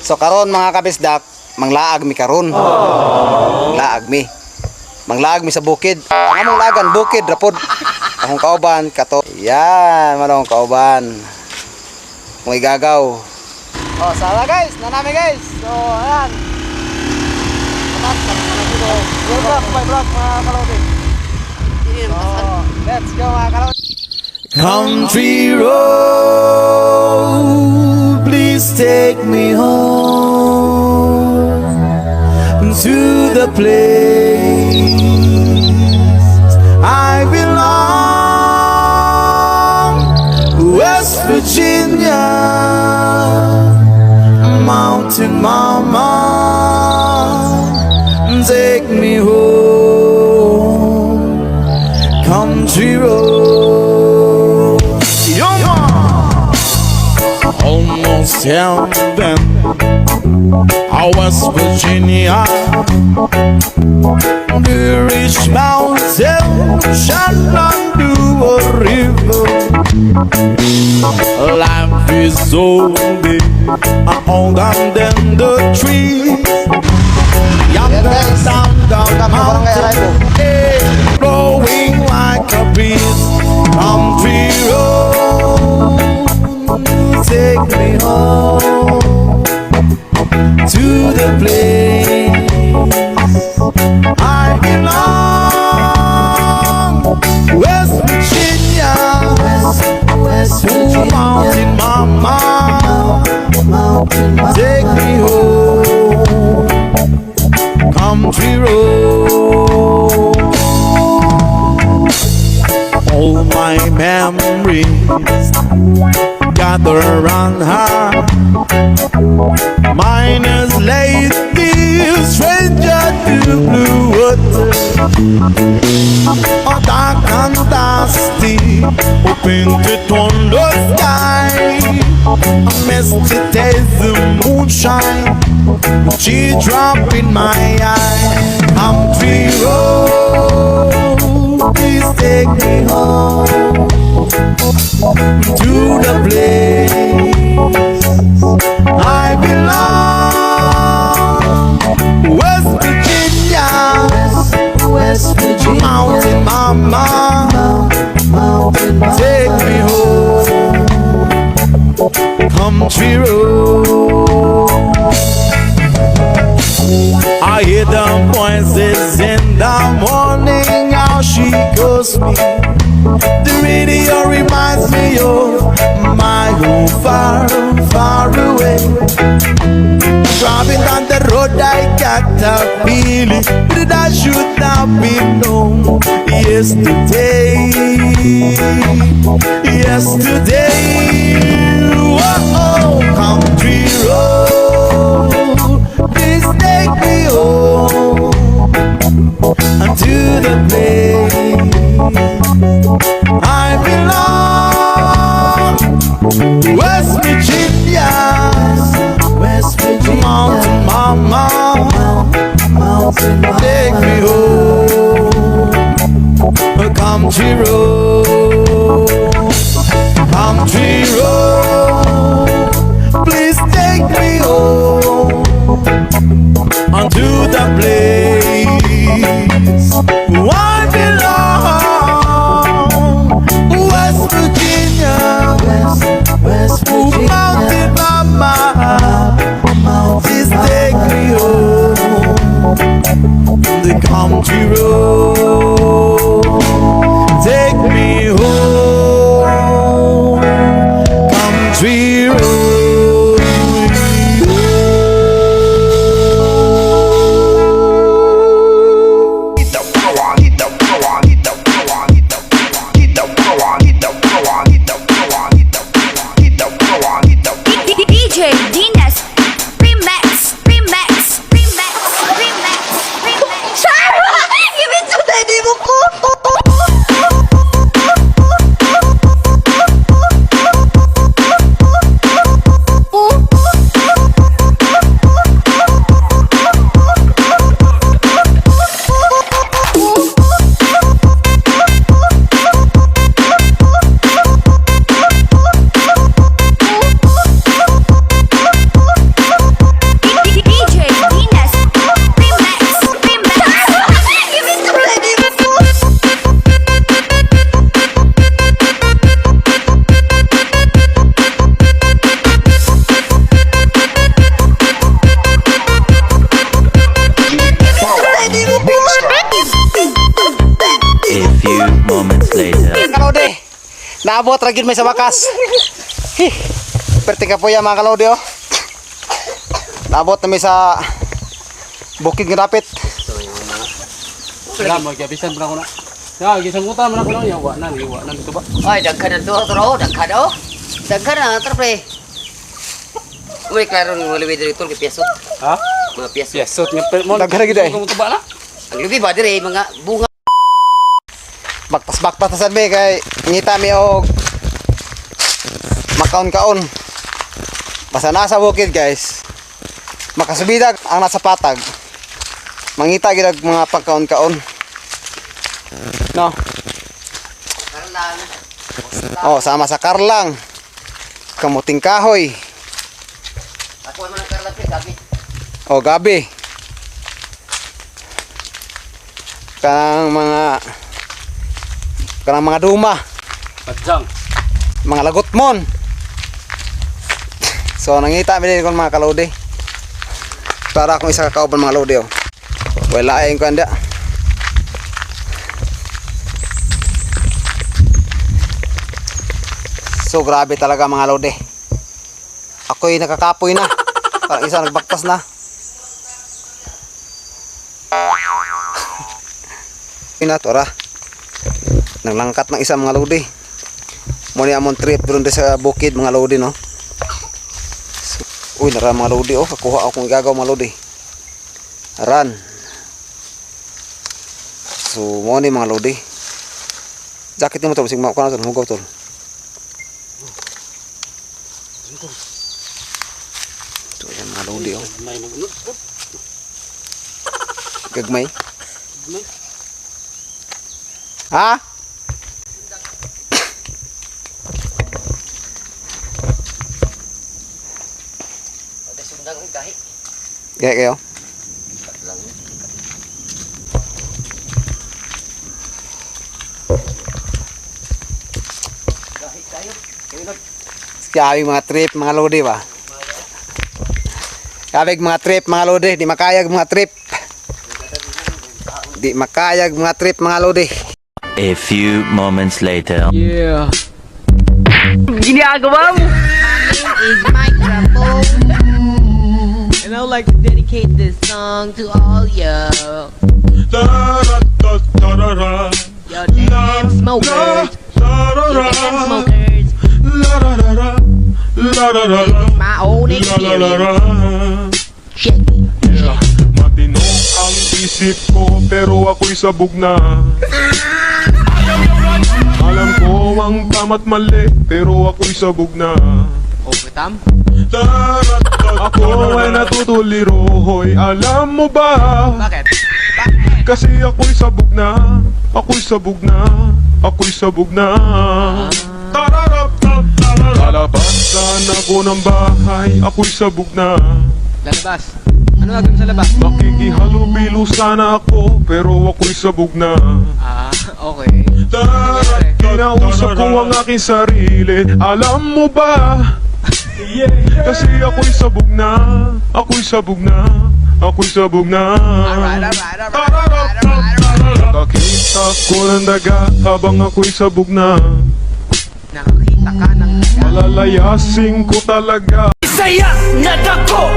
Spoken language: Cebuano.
So karon, mga kabisdak, manglaag mi karon. Manglaag mi. Manglaag mi sa bukid. Ang among laagan, bukid ra pod. Akong kauban kato. Yan, manong kauban. Kung igagaw. Oh, sala guys, nanami guys. So, ayan. Welcome to my vlog, mga kalodi. So, let's go, mga kalodi. Country road, please take me home to the place I belong, West Virginia, Mountain Mama, take me home, country road. Yo, almost heaven, West Virginia, Blue Ridge Mountain, Shenandoah River. Life is so big, older than the trees. Yonder Guys. Down the Welcome to Barangay mountain, Araybo. Eh, blowing like a breeze. Country road, take me home to the place I belong. West Virginia, West Virginia, Mountain Mama, take me home, country road. All my memories gather around her. Miner's lady, stranger to blue water. Oh, dark and dusty, open to thunder sky. Misty taste the moonshine, teardrop in my eye. Country road, please take me home to the place I belong. West Virginia, West Virginia, Mountain Mama, Mountain Mama, take me home, country road. I hear the voices in the morning, how she calls me. The radio reminds me of my home far, far away. Driving down the road, I got a feeling that I should have been home yesterday. Yesterday, oh, country road, please take me home to the place I belong. West Virginia, West Virginia, Mountain Mama, Mountain Mama, take me home, country road, country road. Please take me home unto the place I belong. West Virginia, West Virginia, Mountain Mama, Mountain please take me home. The country road, take me home. Country road. DJ Dines Remix Remix Remix Remix Remix. Give it to daddy mo ko. Nakaabot ra gyud may sa wakas. Hi. Perti ka po yan, mga kalodi, oh. Naabot na mi sa bukid nga dapit. Wala mo gabisan pa ko na. Ya, gisangkutan man ako lang ya, wa na ni wa na dito ba. Ay, daghan na to, tro, daghan oh. Daghan na, tro, pre. Uy, klaro ng mga lubi diri tol kay piyasot. Ha? Mga piyasot. Yes, nga mo. Daghan na gid ay. Kung tuba na. Ang lubi ba diri mga bunga. Baktas-baktas na sad mi kay ngita mi og makaon-kaon. Basta nasa bukid, guys. Makasubidag ang nasa patag. Mangita gid og mga pagkaon-kaon. No. Karlang. Oh, sama sa karlang. Kamuting kahoy. Ako man ang karlang pre, gabi. O gabi. Kanang mga duma, Padyang. Mga lagotmon. So nangita mi din kon, mga kalodi. Para akong isa ka kauban, mga lodi, oh. Wala ay ko anda. So grabe talaga, mga lodi. Ako'y nakakapoy na. Parang isa nagbaktas na. Ina tora. Nanglangkat ng isa, mga lodi. Muna among trip doon sa bukid, mga lodi, no. So, uy, nara, mga lodi, oh, kakuha akong igagaw, mga lodi. Aran. So mo ni, mga lodi. Jacket nimo, tol, sig ko na tol, hugaw, tol. So yan, mga lodi, oh. May magunod. Gagmay. Ha? Pati sundang ang gahi. Gaya kayo? Lang. Gahi tayo. Grabe mga trip, mga lodi ba? Grabe mga trip, mga lodi, di makayag mga trip. Di makayag mga trip, mga lodi. A few moments later. Yeah. Is microphone. And I would like to dedicate this song to all you. Yo damn smokers. You damn smokers. This is my own experience. Check it. Matino ang isip ko pero ako'y sabog na. Alam ko ang tama't mali pero ako'y sabog na. Oh, Ako ay natutuliro, hoy, alam mo ba? Bakit? Kasi ako'y sabog na, ako'y sabog na, ako'y sabog na. Lalabasan ako ng bahay, ako'y sabog na. Lalabas. Ano gagawin sa labas? Makikihalubilo sana ako, pero ako'y sabog na. Ah, okay. Kinausap ko ang aking sarili, alam mo ba? Kasi ako'y sabog na, ako'y sabog na, ako'y sabog na. Alright, alright, alright, alright, alright, alright. Nakakita ko ng daga habang ako'y sabog na. Nakakita ka ng daga. Malalayasin ko talaga. Saya nga dako.